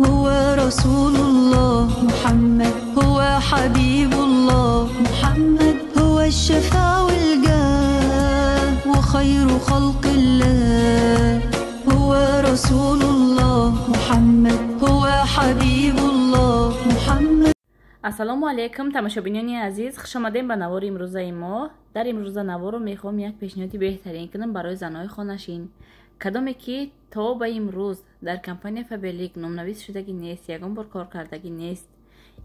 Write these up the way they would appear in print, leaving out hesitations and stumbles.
هو رسول الله محمد، هو حبيب الله محمد، هو الشفاع والجاه وخير خلق الله. هو رسول الله محمد، هو حبيب الله محمد. Ассалому алайкум, тамошобинони азиз, хушомадем ба навори имрӯзаи мо. Дар имрӯза наворо мехоҳам як пешниҳоди беҳтарин кунам барои занҳои хонашин, кадоме ки то ба имрӯз дар компания Фаберлик номнавис шудагӣ нест, ягон бор кор кардагӣ нест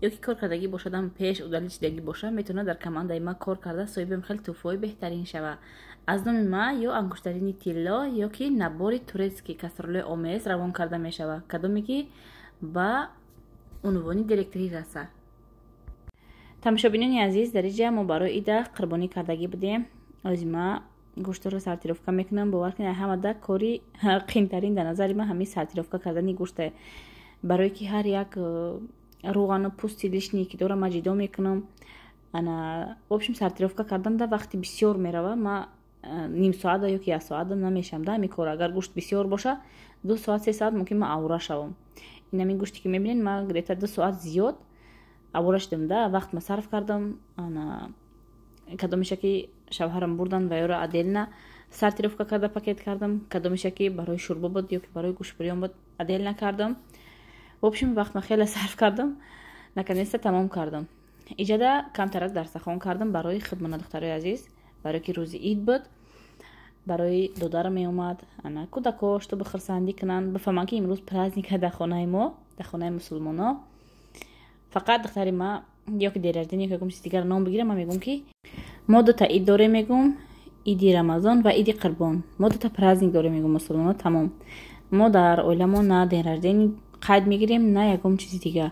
ё ки кор кардагӣ бошадам, пеш удалить шудагӣ боша, метавонад дар командаи ма кор карда, соҳиби хеле тӯҳфаҳои беҳтарин шава. Аз номи ма ё ангуштарини тилло ё ки набори турецкий кастрюлаи ОМС равон карда мешавад, кадоме ки ба унвони директорӣ раса. Тамошобинони азиз, дар инҷа мо барои ида қурбонӣ кардагӣ будем. Ози ма гӯштро сортировка мекунам. Бовар кунед, ҳамада кори қиинтарин дар назари ман ҳамин сортировка кардани гӯште, барое ки ҳар як рӯғану пӯсти лишний ки дорам, ма ҷидо мекунам. Ана, в общем, сортировка кардан да вақти бисёр мерава. Ма ним соата ё ки як соата намешавам да ҳамин кор. Агар гӯшт бисёр боша, 2 соат, 3 соат мумкин ма авра шавам. Ин ҳамин гӯште ки мебинед, ма где-то 2 соат зиёд авора шудам да, вақт ма сарф кардам. Ана, кадомиша ки шавҳарам бурдан ва ёро отдельно сортировка карда, пакет кардам, кадомиша ки барои шӯрбо буд ё ки барои гӯштбирён буд, отдельно кардам. В общем, вақт ма хеле сарф кардам, наконец-то тамом кардам. Иҷада камтарак дарсахон кардам барои хидмана, духтарои азиз, барое ки рӯзи ид буд, барои додарам меомад, ана, кӯдако, чтобы хурсандӣ кунанд, бифаҳманд, ки имрӯз праздника дар хонаи мо, дар хонаи мусулмоно. Фақат духтари ма ё ки день рождения, ё ягон чизи дигар ном бигирам, ман мегӯм, ки мо дута ид дорем, мегӯм, иди Рамазон ва иди Қурбон. Мо дута праздник дорем, мегӯм, мусулмоно, тамом. Мо дар оиламон на день рождения қайд мегирем, на ягон чизи дигар,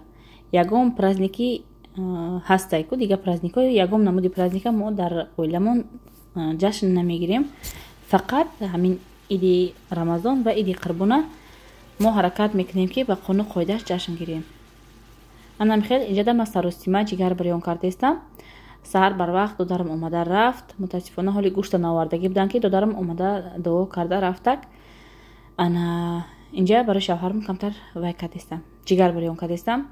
ягон праздники ҳастай ку дигар праздникҳо, ягон намуди праздника мо дар оиламон ҷашн намегирем. Фақат ҳамин иди Рамазон ва иди Қурбона мо ҳаракат мекунем, ки ба қонуну қоидааш ҷашн гирем. Анам хел инҷада ма саростима ҷигар бирён кардаистам. Саҳар барвақт додарам омада рафт. Мутаассифона, ҳоли гӯшта наовардагӣ буданд, ки додарам омада, дуо карда рафтак. Ана, инҷа барои шавҳарам камтар вай кардистам, ҷигар бирён кардистам.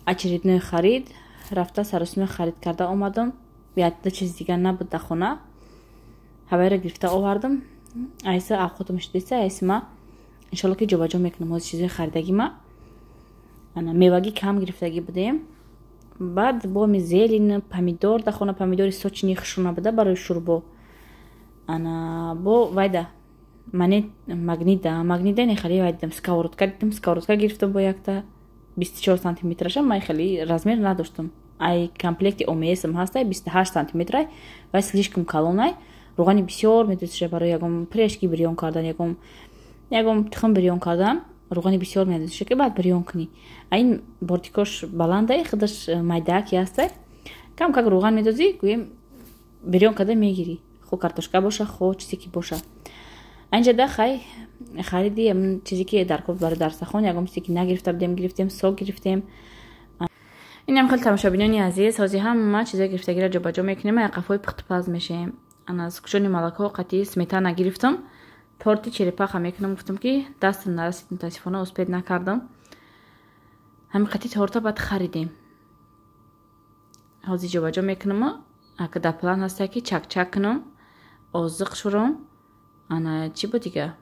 Очередной харид рафта, саросима харид карда омадам. Якда чизи дигар набуд дар хона, ҳавайро гирифта овардам. Айса авқотам шудиста, айсима иншолло ки ҷобаҷо мекунам ҳози чизои харидагима. Ана, мевагӣ кам гирифтагӣ будем. Баъд бо ми зелень, помидор, дар хона помидори сочный хушрӯ набуда барои шӯрбо. Ана, бо вайда манет Магнита, Магнита не, хеле вай дидам, сковородка дидам, сковородка гирифтам бо якта 24 сантиметраша. Ман хеле размер надоштам. Ай комплекти ОМСм ҳастай, 28 сантиметрай, вай слишком калонай, рӯғани бисёр медӯзиша. Барои ягон прешки бирён кардан, ягон тухм бирён кардан рӯғани бисёр медӯзиша, ки баъд бирён кунӣ. А ин бортикош баландай, худаш майдааки ҳастай, кам как рӯған медозӣ, гӯем, бирён карда мегирӣ, хо картошка боша, хо чизе ки боша. Анҷада хай хариди чизе ки дар кор барои дарсахон, ягон чизе ки нагирифта будем, гирифтем, сок гирифтем. Инам хеле, тамошобинони азиз, ҳозир ҳама чизои гирифтагиро ҷобаҷо мекунем, қафои пухтупаз мешем. Ана, сгущённый молоко қатъи сметана гирифтам, торти черепаха мекунам, гуфтам, ки дастам нарасид, мутаассифона, успеть накардам. Ҳамин қатъи торта баъд харидем, ҳозир ҷобаҷо мекунам. Ака дар план ҳаста, ки чакчак кунам, озиқ шурам. Ана, чӣ буд дига?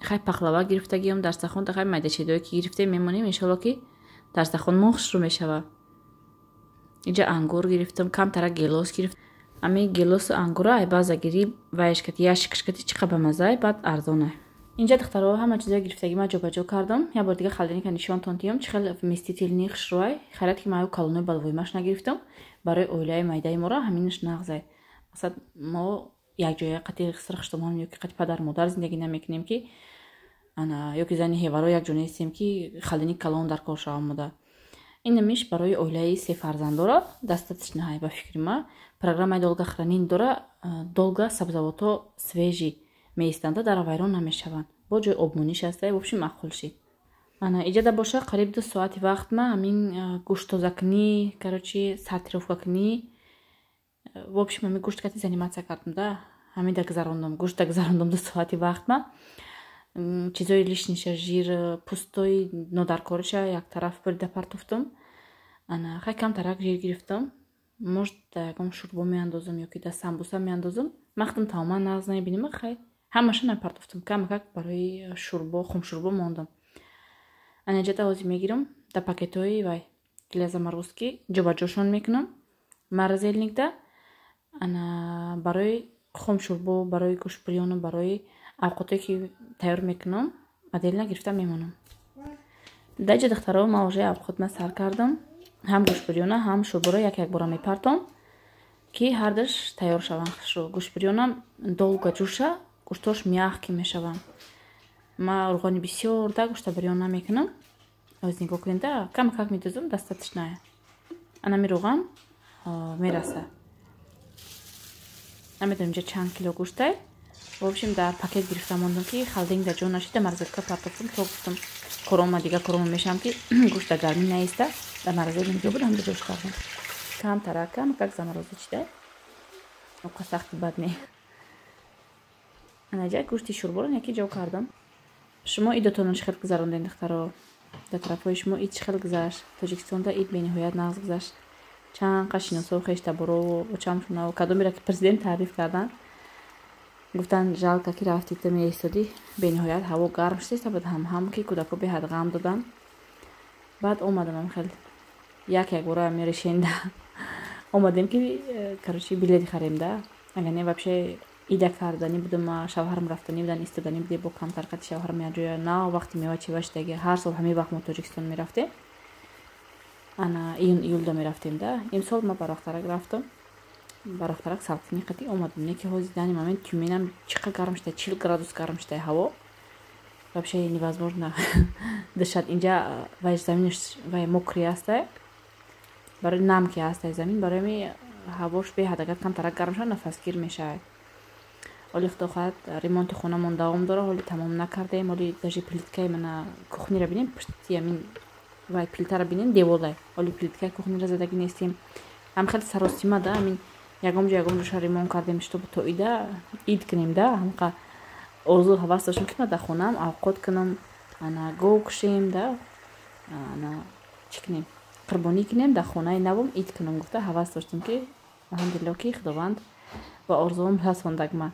Хай, пахлава гирифтагиам, дарсахон хай майдачедое ки гирифтем, мемонем, иншолло ки дарсахон мо хушрӯ мешава. Инҷа ангур гирифтам, камтара гелос гирифт. Ами гелосу ангура ай баъза гирӣ, вайшкати ящикашкати чӣ қа бамаззай, баъд арзонай. Инҷа, духтаро, ҳама чизои гирифтагӣ ма ҷобаҷо кардам. Як бор дига холодильника нишонтон диҳам, чӣ хел вместительный, хушрӯай. Хайрат, ки маю калонои балвоимаш нагирифтам, барои оилаи майдаи моро ҳаминаш нағзай. Масалан, мо якҷоя қати сирхуштомон ё ки қати падару модар зиндагӣ намекунем, ки ана, ё ки зани ҳеваро якҷо нестем, ки холодильник калон дар кор шава мода. Ин намиш барои оилаи се фарзандора достаточно ҳай, ба фикри ма. Программаи долго хранения дора, долго сабзавотҳо свежий меистанда, дар вайрон намешаванд, бо ҷои обмониш ҳаста. В общем, маъқул шид. Ана, иҷада боша, қариб 2 соати вақт ма ҳамин гӯшт тозакунӣ, короче, сортировкакунӣ, в общем, ҳамин гӯшт кати заниматься кардам да, ҳамин да гузарондам, гӯшт да гузарондам 2 соати вақт ма. Чизои лишниша, жир, пустои нодаркориша як тараф бурида партофтум. Ана хай камтарак жир гирифтам. Может, ягон шӯрбо меандозам ё ки да самбуса меандозам. Ман тамоман нағз намебинам, хай ҳамаша напартофтам. Камакак барои шӯрбо, хумшӯрбо мондам. Ана ҷата ҳозир мегирам да пакетҳои вай для заморозки ҷобаҷошон мекунам морозильникда. Ана барои хумшӯрбо, барои гӯштбирёну барои авқотое ки тайёр мекунам, отдельно гирифта мемонам. Даҷа духтаро, ман уже авқотма сар кардам. Ҳам гӯштбирёна, ҳам шӯрборо як як бора мепартом, ки ҳардаш тайёр шаванд хушрӯ. Гӯштбирёнам долго ҷӯша, гӯштош мягкий мешаванд. Ман рӯғани бисёр да гӯшта бирён намекунам. Оз нигоҳ кунед, да камакак медозам, достаточно. Анами рӯған мераса. Намедонам инҷа чанд кило гӯштай. В общем, дар пакет гирифта мондам, ки холодильник дар ҷо нашида, морозилка партофтам, то гуфтам корома дига корома мешавам, ки гӯшт дар гармӣ наиста. Дар морозильник ҷо буд, ҳамҷо ҷош кардам. Камтарак, камакак заморозить шида. Оқа сахти бад не. Анаҷа гӯшти шӯрборо яке ҷо кардам. Шумо идотонро чӣ хел гузарондед, духтаро? Дар тарафҳои шумо ид чӣ хел гузашт? Тоҷикистонда ид бениҳоят нағз гузашт. Чанд қа шиносову хештаборову очамшонаву кадомеро ки президент таъриф карданд, гуфтанд жалко ки рафтӣ, ту меистодӣ, бениҳоят ҳаво гарм шудеста буд, ҳам ки кӯдако беҳад ғам доданд. Баъд омадам хел як як бора мерешенда омадем, ки короче билет харем да. Агар не, вообще ида карданӣ будам, шавҳарам рафтанӣ будан, истоданӣ буде бо камтар қати шавҳарам як ҷоя на вақти мева чева шудаги. Ҳар сол ҳамин вақт мо Тоҷикистон мерафтем. Ана июн июлда мерафтем да. Имсол ма барвақтарак рафтам. Барвақтарак салқини қати омадам. Не ки ҳозир данный момент Тюменам чӣ қадр гарм шуда, 40 градус гарм шуда ҳаво. Вообще невозможно дышать. Инҷа вай заминаш вай мокрый аста. Барои нам ки ҳаста замин, барои ми ҳавош беҳад агар камтарак гарм шавад, нафасгир мешавад. Ҳоли худо хоҳад, ремонти хонамон давом дорад, ҳоли тамом накардаем, ҳоли даже плиткаи мана кухнира бинем, пушти ҳамин вай плитаро бинем, деволай. Ҳоли плиткаи кухнира задагӣ нестем. Ҳам хеле саросима да, ҳамин ягон ҷо ягон ҷоша ремонт кардем, чтобы то ида ид кунем да, ҳамқа орзу ҳавас доштем, ки ман дар хонаам авқот кунам, ана гов кушем да, ана чӣ кунем, қурбонӣ кунем, дар хонаи навом ид кунам гуфта ҳавас доштем, ки алҳамдулилло, ки Худованд ба орзуам расондаг. Ман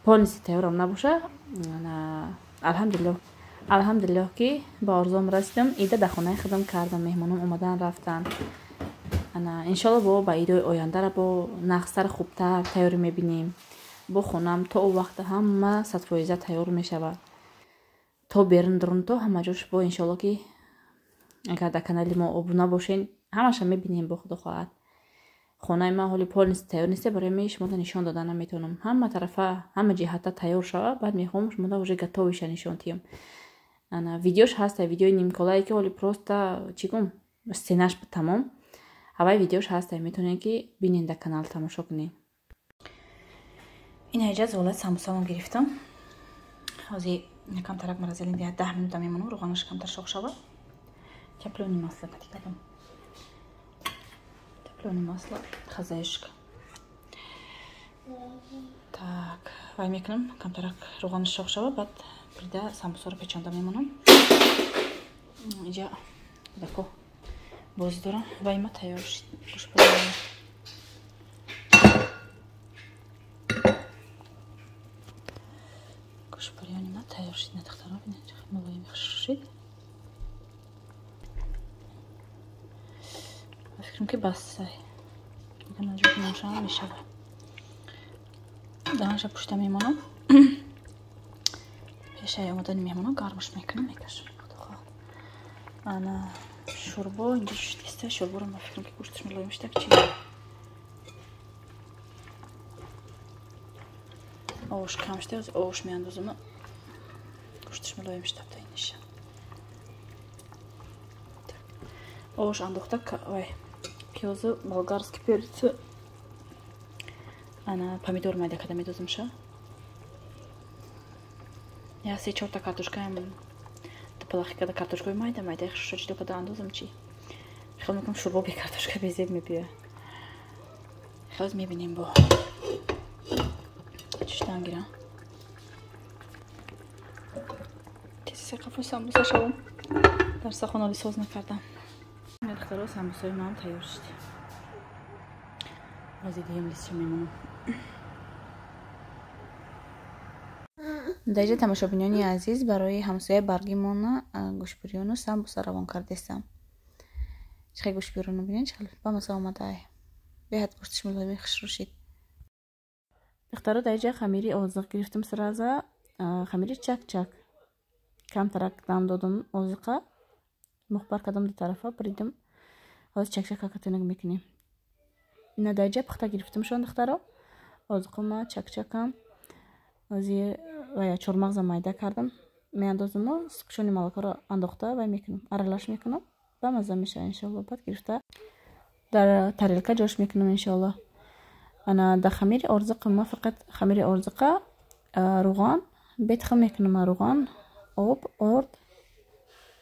полностью тайёрам набоша, алҳамдулилло, алҳамдулиллоҳ, ки ба орзуам расидам, ида дар хонаи худам кардам, меҳмонон омадан рафтанд. Ана иншолло бо ба идои ояндара бо нағзтар, хубтар тайёрӣ мебинем. Бо хонам то о вақта ҳама 100% тайёр мешавад. То берун дурун то ҳама ҷош бо иншолло, ки агар дар канали мо обуна бошен, ҳамаша мебинем бо худо хоҳад. Хонаи ман ҳоли полностью тайёр нест, барои ми шумода нишон дода наметавонам. Ҳама тарафа, ҳама ҷиҳата тайёр шава, баъд мехоҳам шумода уже готовыйша нишон диҳам. Ана видеош ҳаста, видеои нимколае, ки ҳоли просто чӣ гум, стенаш тамом. Ҳавай видеош ҳаста, метавонед ки бинед, дар канал тамошо кунед. Ин ҳайҷа золат самбусамо гирифтам. Ҳозир камтарак морозильник 10 минута мемонам, рӯғанаш камтар шох шава. Топленое масло кати кардам. Топленое масло хозяюшка. Так, вай мекунам, камтарак рӯғанаш шох шава, баъд прида самбусаро печонда мемонам. Инҷа кӯдако бозӣ дорам. Вай ма тайёр шид. Гӯшбирён. Гӯшбирёни ма тайёр шид, на духтаро, бинед, чӣ мулоим шид. Фикрам, ки бас. Ҷо мешава. Даҳанша пушта мемонам. Пешаи омадани меҳмонон гармаш мекунам, мекашам. Худо хоҳад. Ана шӯрбо инҷа шудиста, шӯрборо ма фикрам, ки гӯшташ мулоим шуда, чи ош кам шуда, ош меандозам, гӯшташ мулоим шуда то иниша. Ош андохта, вай пиёзу, болгарский перец, ана помидор майда карда медозамша. Я се чорта картошкаам палахи карда, картошкаи майда майда хушро ҷудо карда андозам. Чи хел мекунам, шӯрбо бе картошка безеб мебиёяд. Хелоз мебинем, бо чиштан гирам. Се қафои самбуса шавам. Дар сахонали соз накардам. Духтаро, самбусаи маам тайёр шуд. Ози диҳем лисча мемонам. Дар инҷа, тамошобинони азиз, барои ҳамсояи баргимона гӯшбирёну самбуса равон кардестам. Чихел гӯшбирёну бинед, чихел ба маза омадаа. Беҳад гӯштиш мулоими хушрӯ шид. Духтаро, дар инҷа хамири озиқ гирифтам, сразу хамири чак-чак. Камтарак дам додам озиқа, мухбар кардам ду тарафа, буридам. Ҳозир чак-чак какатинак мекунем. Ина дар инҷа пухта гирифтам шон, духтаро. Озиқума чак-чакам. Ҳозир вая чормағза майда кардам. Меандозаму сукшони малакаро андохта вай мекунам. Аралаш мекунам. Ба маза мешава, иншоалло. Баъд гирифта дар тарелка ҷош мекунам, иншоалло. Ана дар хамири орзиқа ма фақат хамири орзиқа, руған бетхм мекунам, руған, об, орд,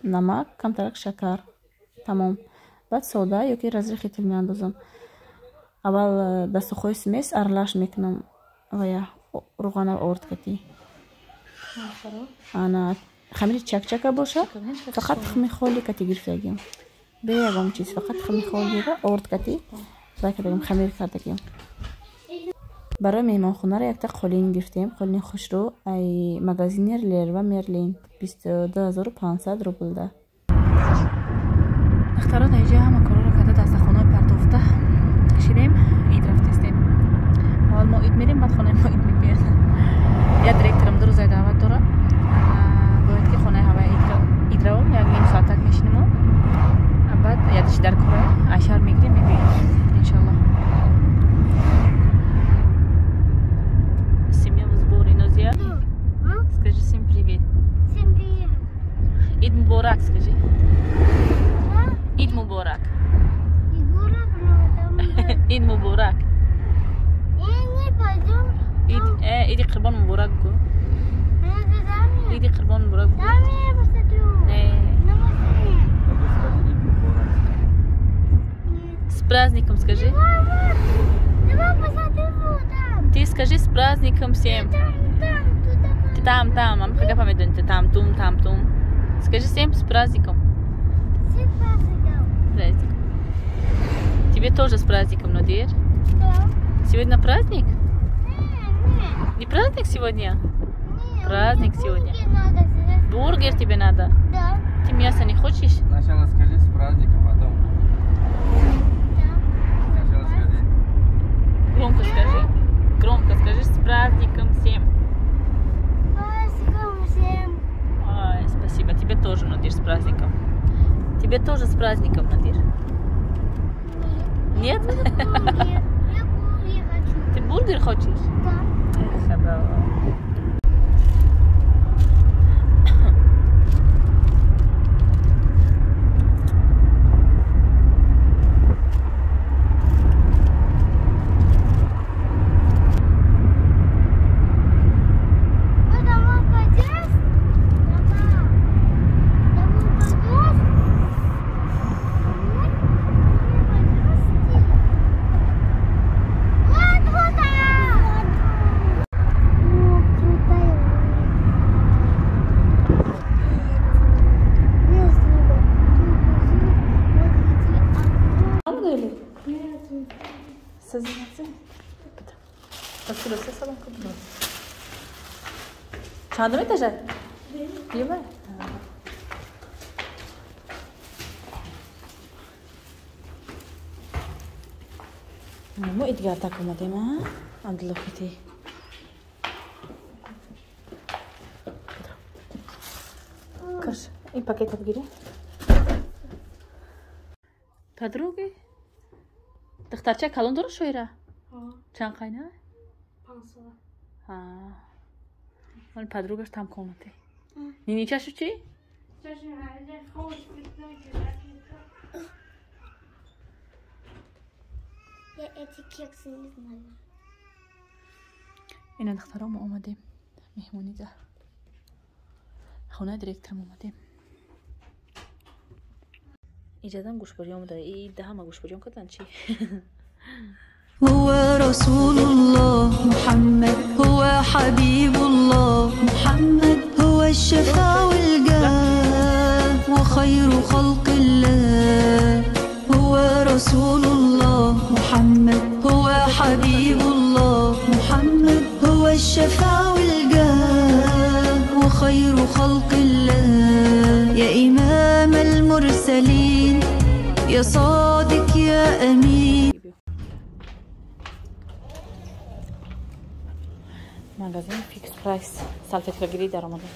намак, камтарак шакар. Тамом. Баъд сода ёки разрыхлитель меандозам. Аввал дар сухои смесь аралаш мекунам вая руғана орд кати. Ана хамири чакчака боша, фақат тухми холи кати гирифтагим. Бе ягон чиз, фақат тухми холиро орд кати вай кардагим, хамир кардагим. Барои меҳмонхонаро якта қолин гирифтем, қолини хушрӯ ай магазини Леруа Мерлин 22 500 рублда. Духтаро, дар инҷа ҳама корҳоро карда, дастархонаро партофта шидем, ид рафтестем. Аввал мо ид мерем, баъд хонаи мо ид мебиёд. Як директорам 2 рӯза даъват дорад. Бояд ки хонаи ҳаваи ид равом, як ним соатак мешинему. Баъд ядиши дар кора айшар мегирем, мебиёем, иншоалло. Семья в сборе, Нозия. Скажи всем привет. Всем привет. Ид Муборак, скажи. Ид Муборак. Ид Муборак. Не пойдем. Иди Қурбон Муборак гу. Иди Қурбон Муборак гу. Там я посмотрю. Не. На машине. С праздником скажи. Давай посмотрю там. Ты скажи с праздником всем. Там, там, туда. Ты там, там, а мы как ты там, тум, там, тум. Скажи всем с праздником. С праздником. Праздником. Тебе тоже с праздником, Надир. Да. Сегодня праздник? Нет, нет. Не праздник сегодня? Нет. Праздник мне сегодня. Бургер надо съесть. Бургер тебе надо? Да. Ты мясо не хочешь? Сначала скажи с праздником, потом бургер. Да. Сначала скажи. Громко скажи. Громко скажи с праздником всем. Праздником всем. Ой, спасибо. Тебе тоже, Надир, с праздником. Тебе тоже с праздником, Надир. Нет. Нет? Бургер. Я бургер хочу. Ты бургер хочешь? Да. Эх, да. Вы домой пойдешь? Папа. Домой пойдешь? Домой? Домой пойдешь ты? Вот, вот, а! О, крутая. Чандум этажа? Дуюма? Мо идгартак омадем, а? Абдуллохити. Каш, ин пакета бигири. Подруги? Духтарча калон дора шоира? Чанд қайна? 5 сола. Вали подругаш там комнате. Ниничашу чӣ? Я эти кексы не знаю. Ина, духтаро, мо омадем меҳмонида. Хонаи директорам омадем. Иҷадам гӯшборӣ омада. И даҳама гӯшбориён кардан чӣ? هو رسول الله محمد، هو حبيب الله محمد، هو الشفاء والجاه. خير خلق الله، هو رسول الله محمد، هو حبيب الله محمد، هو الشفاع والجاه وخير خلق الله. يا إمام المرسلين يا صادق يا أمين. Магазин Fix Price салфеткагирӣ даромада.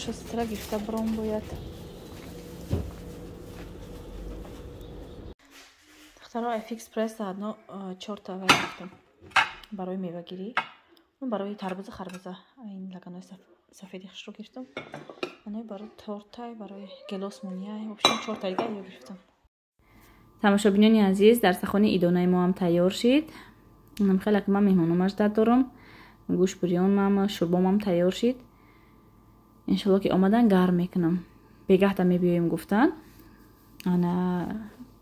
Шустра гирифта бром бояд. Духтаро, Fix Price одно чорта вай гирифтам барои мевагирӣ. Барои тарбуза, харбуза ин лаганои сафеди хушро гирифтам. Анои барои тортай, барои гелос муния, вообщем чорта дига ё гирифтам. Тамошобинони азиз, дарсахони идонаи мо ҳам тайёр шид. Хеле ки ман меҳмономаш дад дорам. Гӯшбурёнам, шӯрбомам тайёр шид. Иншолло ки омадан гарм мекунам. Бегаҳта мебиёем гуфтан. Ана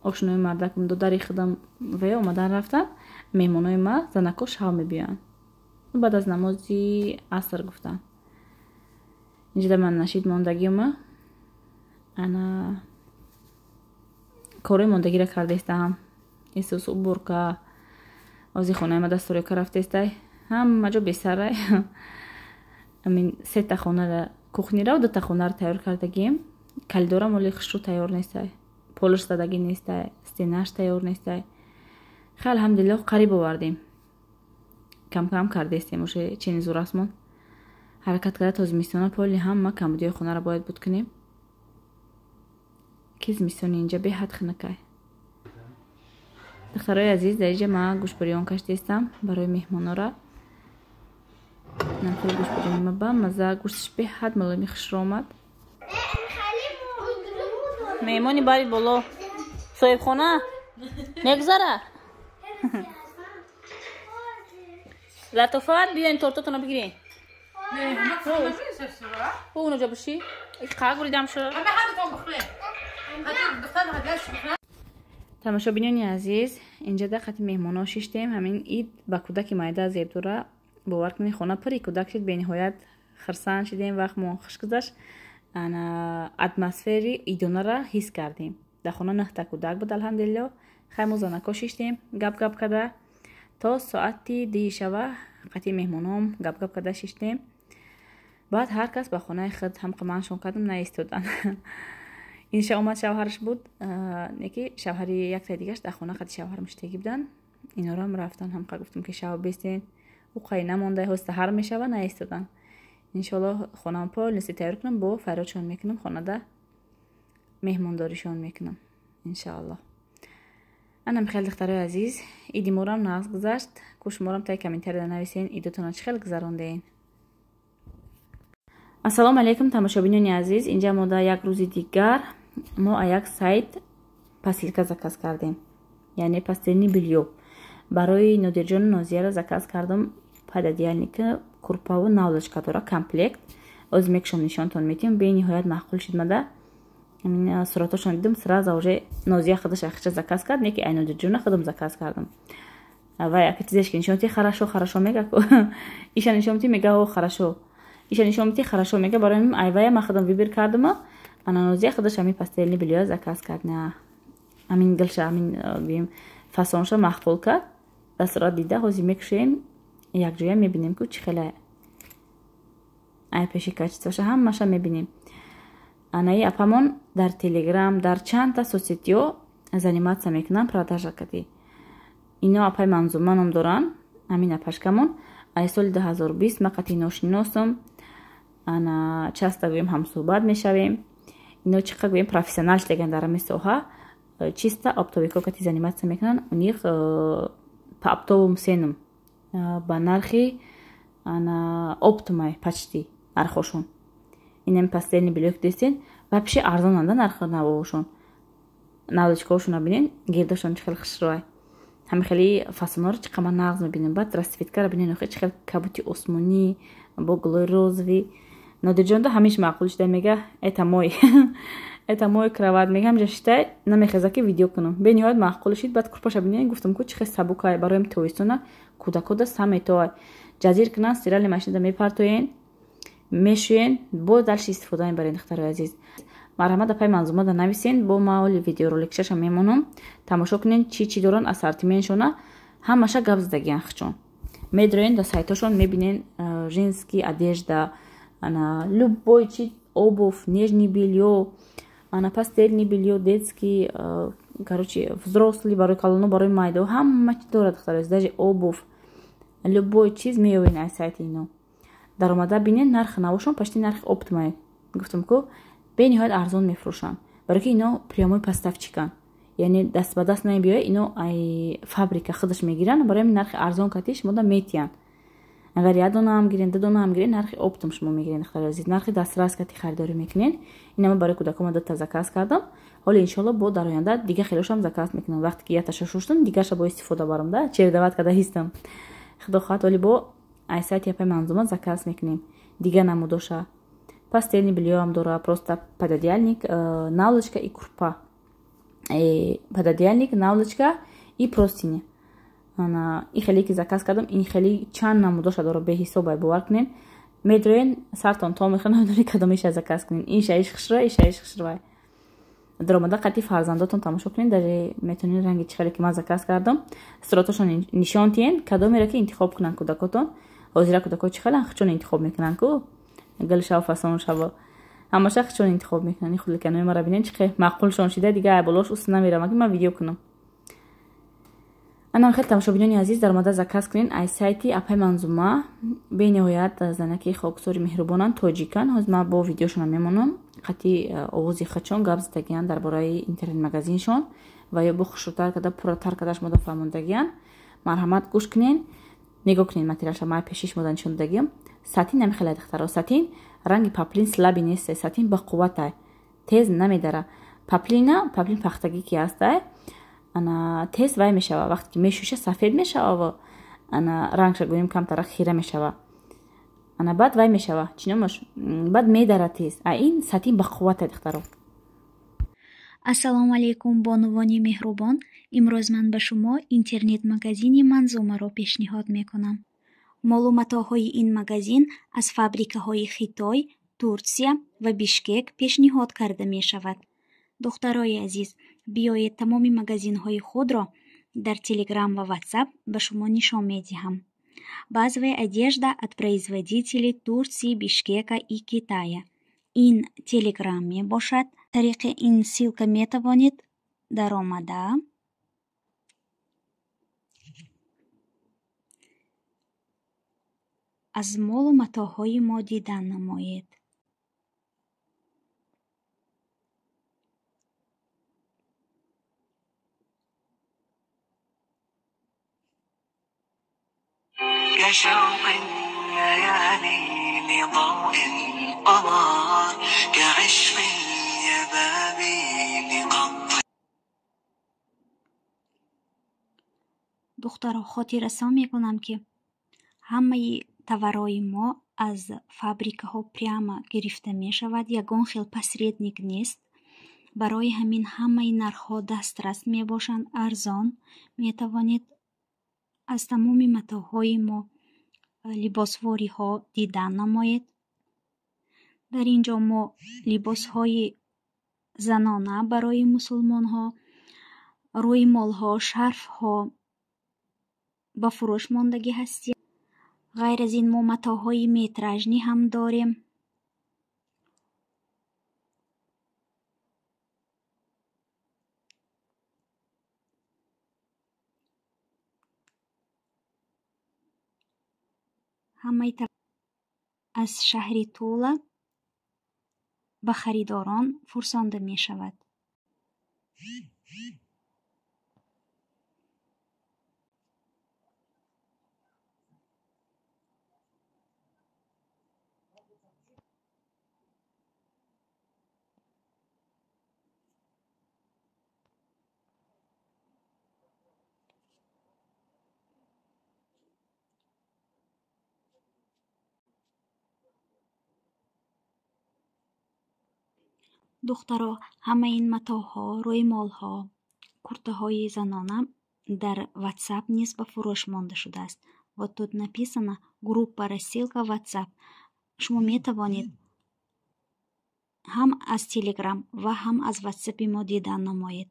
ошнои мардакам додари худам ве омадан рафтан. Меҳмонои ма занако шав мебиёянд. Баъд аз намози аср гуфтан. Инҷа ман нашид мондагима. Ана корои мондагиро кардаистам. Исус уборка, ози хонаи ма дастурёка рафтаистай. Ҳама ҷо бесарай. Амин сета хонара, кухнира дута хонаро тайёр кардагием. Калидорам оли хушрӯ тайёр нестай. Полиш задагӣ нестай, стенаш тайёр нестай. Хай алҳамдулиллоҳ қариб овардем. Кам-кам кардаистем, уже чени зурасмон. Ҳаракат карда то зимистона поли ҳама камбудиҳои хонаро бояд буд кунем. Ки зимистони инҷа беҳад хунукай. Духтарои азиз, дар инҷа ман гӯшбурён кашидастам барои меҳмонора. Намхел гӯшбурёни ма ба маза, гӯшташ беҳад мулоими хушро омад. Меҳмони бари боло. Соҳибхона мегузара? Латофат, биёин тортотонро бигирен. Уноҷа биши. Қа гуридам шуд. Тамошобинони азиз, инҷа дар хати меҳмонҳо шиштем. Ҳамин ид ба кӯдаки майда зебдора. Бовар кунед, хона пури кӯдак шид, бениҳоят хирсанд шидем, вақтмон хуш гузашт. Ана атмосфери идонара ҳис кардем. Дар хона нӯҳта кӯдак буд, алҳамдулиллоҳ. Хай мо занако шиштем, гап-гап карда то соати 2 шава қати меҳмонҳом гап-гап карда шиштем. Баъд ҳар кас ба хонаи худ ҳамқаманшон кардам, наистоданд. Инша омад шавҳараш буд, неки шавҳари яктаи дигаш дар хона қади шавҳарам шитагӣ буданд. Инорам рафтан, ҳамқа гуфтам ки шав бестен, ӯ қай намонда, ҳоз саҳар мешава, наистоданд. Иншоаллоҳ хонаам полностью тайёр кунам, бо фарёдшон мекунам, хонада меҳмондоришон мекунам иншоаллоҳ. Анам хеле духтарои азиз, иди морам нағз гузашт. Ку шуморам таи комментарияда нависен, идотонро чӣ хел гузарондеен. Ассалому алайкум тамошобинони азиз, инҷа мо дар як рӯзи дигар мо а як сайт посилка заказ кардем, яъне постельный бельё барои Нодирҷону Нозияро заказ кардам. Пододеяльника, курпаву наволочка дора комплект. Оз мекшом нишонтон метиҳам. Бениҳоят маъқул шид мада. Суратошон дидам, сразу уже Нозия худаш ахча заказ кард, неки ай Нодирҷона худам заказ кардам. Вай ака чизеш ки нишон ти хорошо, хорошо мега. Иша нишон ти мега, о хорошо. Иша нишон ти хорошо мега, барои ман айвая ман худам выбор кардам. Ана Нозия худаш ҳамин постельный бельё заказ кард. На ҳамин гилша, ҳамин гӯем фасонша маъқул кард. Дар сурат дида ҳозир мекушем, якҷоя мебинем ку чӣ хеле ай пеши качествоша ҳамаша мебинем. Анаи апамон дар Телеграм, дар чандта соцсетиҳо заниматься мекунанд продажа кардӣ. Ино апай Манзума ном доранд, ҳамин апашкамон. Ай соли 2020 ма қати ношиносам, ана часто гӯем ҳамсӯҳбат мешавем. Ино чӣ қадр гӯем профессионал шудаган дар ҳамин соҳа, чисто оптовико кати заниматься мекунанд. У них по оптовым ценам, ба нархи ана оптомай почти нархошон. Инам постельный бельё дестен вообще арзонанда нархи навошон. Наволочкаҳошонро бинен, гирдошон чӣ хел хушрӯай. Ҳамин хели фасонҳоро чӣ қадр ман нағз мебинам. Баъд расцветкаро бинен, охи чӣ хел кабути осмонӣ бо гулои розовый. Нодирҷонда ҳамиш маъқул шуда, мега это мой. Это мой кровать. Мега ҳамҷа шитай намехеза ки видео кунам. Бениҳоят маъқул шид. Баъд курпаша бинен, гуфтам ку чӣ хел сабукай барои тобистона кӯдакода самое то. Ҷазир кунан, стиральный машинада мепартоен. Мешӯен, боз дальше истифода мебарен, духтарои азиз. Марҳамат, апай Манзума да нависен, бо ма оли видеороликшаша мемонам. Тамошо кунен, чӣ чӣ доран ассортиментшона, ҳамаша гап задагиян хичон. Медроен да сайтошон, мебинен женский одежда, ана любой чи, обувь, нижний бельё, ана постельный бельё, детский, короче, взрослый, барои калоно, барои майдо, ҳама чи дорад, духтарои, даже обувь, любой чиз меёбен аз сайти ино. Даромада бинен, нархи навошон почти нархи оптом ай. Гуфтам ку, бениҳоят арзон мефурӯшанд. Барои ки ино прямой поставщикан. Яъне даст ба даст намебиёя, ино ай фабрика худаш мегиранд, барои ҳамин нархи арзон кати шумо да метиҳанд. Агар як донаам гирен, ду донаам гирен, нархи оптом шумо мегирен, духтарои азиз. Нархи дастрас кати харидорӣ мекунен. Инама барои кӯдакома дута заказ кардам. Ҳоло иншоалло бо дар оянда дига хелошам заказ мекунам. Вақте ки якташа шуштам, дигарша бо истифода барам да, чередовать карда ҳистам. Худо хоҳад, ҳоли бо ай сайти апай Манзума заказ мекунем. Дига намудоша. Постельный бельё ам дора, просто пододеяльник, наволочка и курпа. Пододеяльник, наволочка и простыня. Ана и хеле ки заказ кардам, ин хеле чанд намудоша дора, беҳисоб, бовар кунен. Медроен, сартон то мехӯрад, намедонед кадомеша заказ кунен. Ин шаиш хушрӯй, ин шаиш хушрӯй. Даромада қати фарзандотон тамошо кунед, даже метавонед ранги чӣ хеле ки ман заказ кардам, суратошон нишон тиҳен, кадомеро ки интихоб кунанд кӯдакотон. Ҳозира кӯдако чӣ хелан хучон интихоб мекунанд ку, гул шав, фасон шава, ҳамаша хучон интихоб мекунанд. Ин хуликанои маро бинед, чӣ хел маъқулшон шида, дига болош ус намеравам ки ман видео кунам. Анам хел, тамошобинони азиз, даромада заказ кунед ай сайти апай Манзума. Бениҳоят занаки хоксори меҳрубонанд, тоҷикан. Ҳозир ман бо видеошона мемонам, қати овози хачон гап задагиянд дар бораи интернет-магазиншон ва ё бо хушрӯтар карда, пурратар карда шумо фаҳмондагиянд. Марҳамат, гӯш кунен, нигоҳ кунед материалша, ман пеши шумо нишон додагиям. Сатин намехелад, духтаро, сатин ранги поплин слабый нест, сатин бақувватай, тез намедара. Поплина, поплин пахтагӣ ки ҳастай, ана тез вай мешава, вақте ки мешӯша, сафед мешава ва ана рангша гӯем камтара хира мешава, ана баъд вай мешава, чӣ номаш, баъд медара тез. А ин сатин бақувватай, духтаро. Ассалому алайкум, бонувони меҳрубон! Имрӯз ман ба шумо интернет-магазини Манзумаро пешниҳод мекунам. Молу матоъҳои ин магазин аз фабрикаҳои Хитой, Турсия ва Бишкек пешниҳод карда мешавад. Духтарои азиз, биёед, тамоми магазинҳои худро дар Телеграм ва Ватсап ба шумо нишон медиҳам. Базовая одежда от производителей Турции, Бишкека и Китая. Ин Телеграм мебошад. Тариқи ин ссылка метавонед даромада аз молу матоъҳои мо дидан намоед. كشوق الليالي لضوء القمر، كعشق اليبابي لقطر Духтаро, хотиррасон мекунам, ки ҳамаи товарҳои мо аз фабрикаҳо прямо гирифта мешавад, ягон хел посредник нест. Барои ҳамин ҳамаи нархҳо дастрас мебошанд, арзон. Метавонед аз тамоми матоъҳои мо, либосвориҳо дидан намоед. Дар ин ҷо мо либосҳои занона барои мусулмонҳо, рӯймолҳо, шарфҳо ба фурӯш мондагӣ ҳастем. Ғайр аз ин, мо матоъҳои метражный ҳам дорем. Ҳамаи аз шаҳри Тула ба харидорон фурсонда мешавад. Духтаро, ҳамаи ин матоъҳо, рӯймолҳо, куртаҳои занона дар Ватсап низ ба фурӯш монда шудааст. Вот тут написано: группа, рассылка, Ватсап. Шумо метавонед ҳам аз Телеграм ва ҳам аз Ватсапи мо дидан намоед.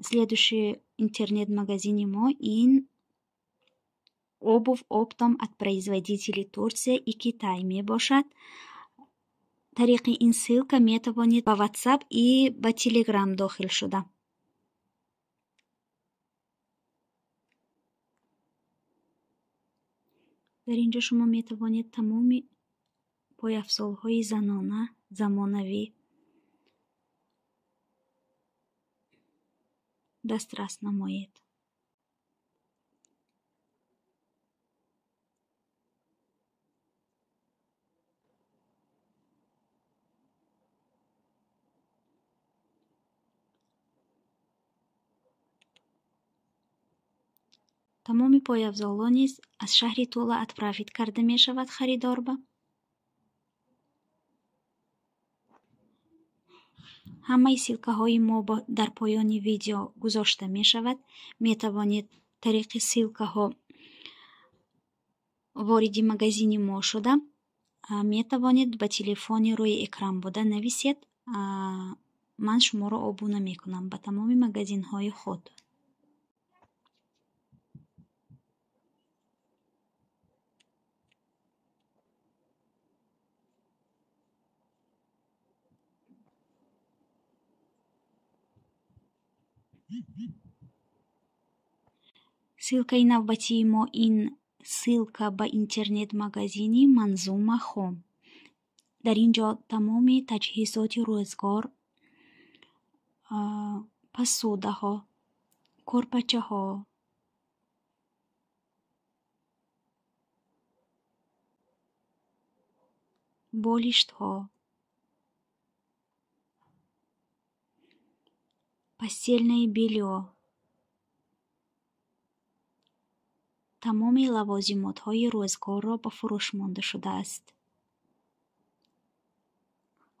Следующий интернет-магазини мо ин обувь оптом от производителей Турция и Китай мебошад. Тариқи ин ссылка метавонед ба WhatsApp и ба Telegram дохил шуда. Дар ин ҷо шумо метавонед тамоми пойафзолҳои занона, замонавӣ дастрас намоед. Тамоми пойафзолҳо низ аз шаҳри Тула отправить карда мешавад харидорба. Ҳамаи ссылкаҳои мо дар поёни видео гузошта мешавад. Метавонед тариқи ссылкаҳо вориди магазини мо шуда, метавонед ба телефони рӯи экран буда нависед. Ман шуморо обуна мекунам ба тамоми магазинҳои худ. Ссылкаи навбатии мо ин ссылка ба интернет-магазини Манзума Хом. Дар ин ҷо тамоми таҷҳизоти рӯзгор, посудаҳо, корпачаҳо, болиштҳо, постельное бельё, тамоми лавозимотҳои рӯзгорро ба фурӯш монда шудааст.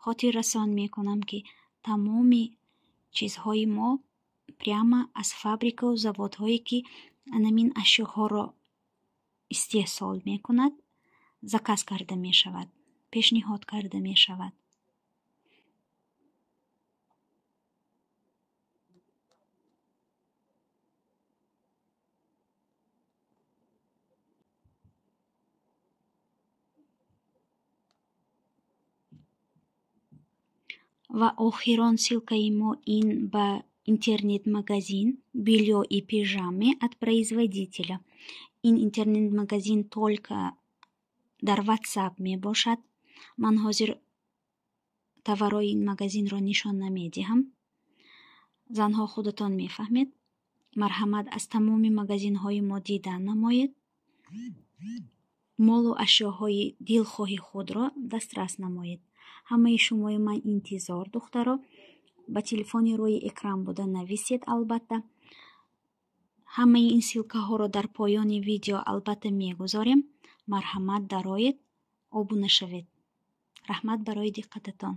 Хотиррасон мекунам, ки тамоми чизҳои мо прямо аз фабрикаву заводҳое, ки анамин ашёҳоро истеҳсол мекунад, заказ карда мешавад, пешниҳод карда мешавад. Ва охирон ссылкаи мо ин ба интернет-магазин «Бельё и пижамы от производителя». Ин интернет-магазин только дар WhatsApp мебошад. Ман ҳозир товарҳои ин магазинро нишон намедиҳам. Занҳо худатон мефаҳмед. Марҳамат, аз тамоми магазинҳои мо дидан намоед. Молу ашёҳои дилхоҳи худро дастрас намоед. Ҳамаи шумои ман интизор, духтаро. Ба телефони рӯи экран буда нависед албатта. Ҳамаи ин ссылкаҳоро дар поёни видео албатта мегузорем. Марҳамат, дароед, обуна шавед. Раҳмат барои диққататон.